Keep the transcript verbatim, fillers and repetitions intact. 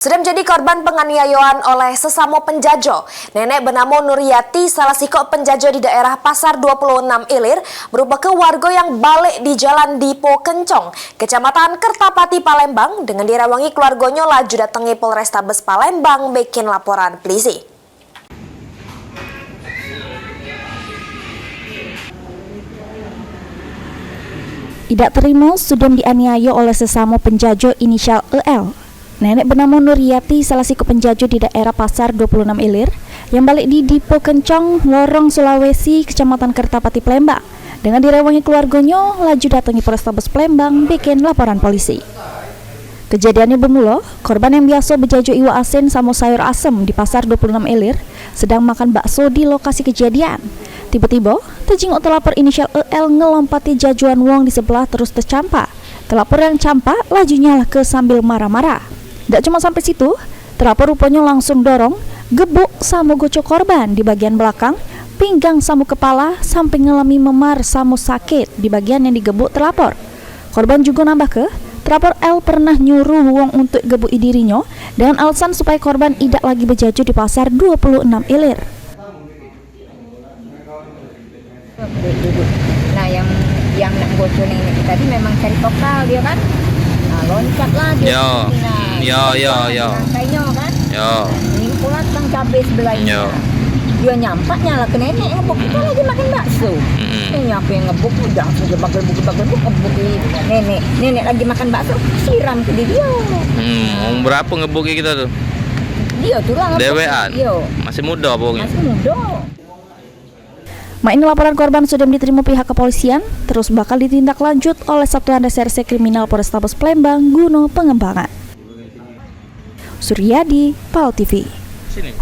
Sudah menjadi korban penganiayaan oleh sesamo penjajo. Nenek benamo Nuriati, salah sikok penjajo di daerah Pasar dua puluh enam Ilir, merupake wargo yang balek di Jalan Dipo Kencong, Kecamatan Kertapati, Palembang, dengan direwangi keluargonyo laju datangi Polrestabes Palembang bikin laporan polisi. Idak terimo sudem dianiayo oleh sesamo penjajo inisial E L. Nenek benamo Nuriati, salah sikok penjajo di daerah Pasar dua puluh enam Ilir, yang balek di Dipo Kencong, Lorong Sulawesi, Kecamatan Kertapati, Palembang, dengan direwangi keluargonyo, laju datangi Polrestabes Palembang bikin laporan polisi. Kejadiannya bermula, korban yang biaso bejajo iwak asin samo sayur asem di Pasar dua puluh enam Ilir sedang makan bakso di lokasi kejadian. Tiba-tiba, tejingok telapor inisial E L ngelompati jajoan wong di sebelah terus tecampak. Telapor yang campak laju nyalahke sambil marah-marah. Dak cuma sampai situ, telapor ruponyo langsung dorong, gebuk samo goco korban di bagian belakang, pinggang samo kepala, sampai ngalami memar samo sakit di bagian yang digebuk telapor. Korban jugo nambahke, telapor L pernah nyuruh wong untuk gebuki dirinyo dengan alasan supaya korban idak lagi bejajo di Pasar dua puluh enam Ilir. Nah, yang, yang nak goco nenek tadi memang cari tokal dia kan. Nah, loncat lah dia. Yo. Nah, yo, yo, yo. Kainyo kan. Yo. Ini pula tukang cabe sebelah ini. Yo. Dia nyampak nyalahke nenek, ngebuk kita lagi makan bakso. Mm-mm. Ini aku yang ngebuk, udah aku gebak-gebuk, gebak-gebuk, ngebuk nenek. Nenek lagi makan bakso, siram ke dia. Hmm, umur berapa ngebuki kita tu? Dia tu lah ngebuk. Dewean? Yo. Masih muda apa wongnya? Masih muda. Mak ini laporan korban sudah diterima pihak kepolisian, terus bakal ditindaklanjut oleh Satuan Reserse Kriminal Polrestabes Palembang guna pengembangan. Suryadi, Pal T V. Sini.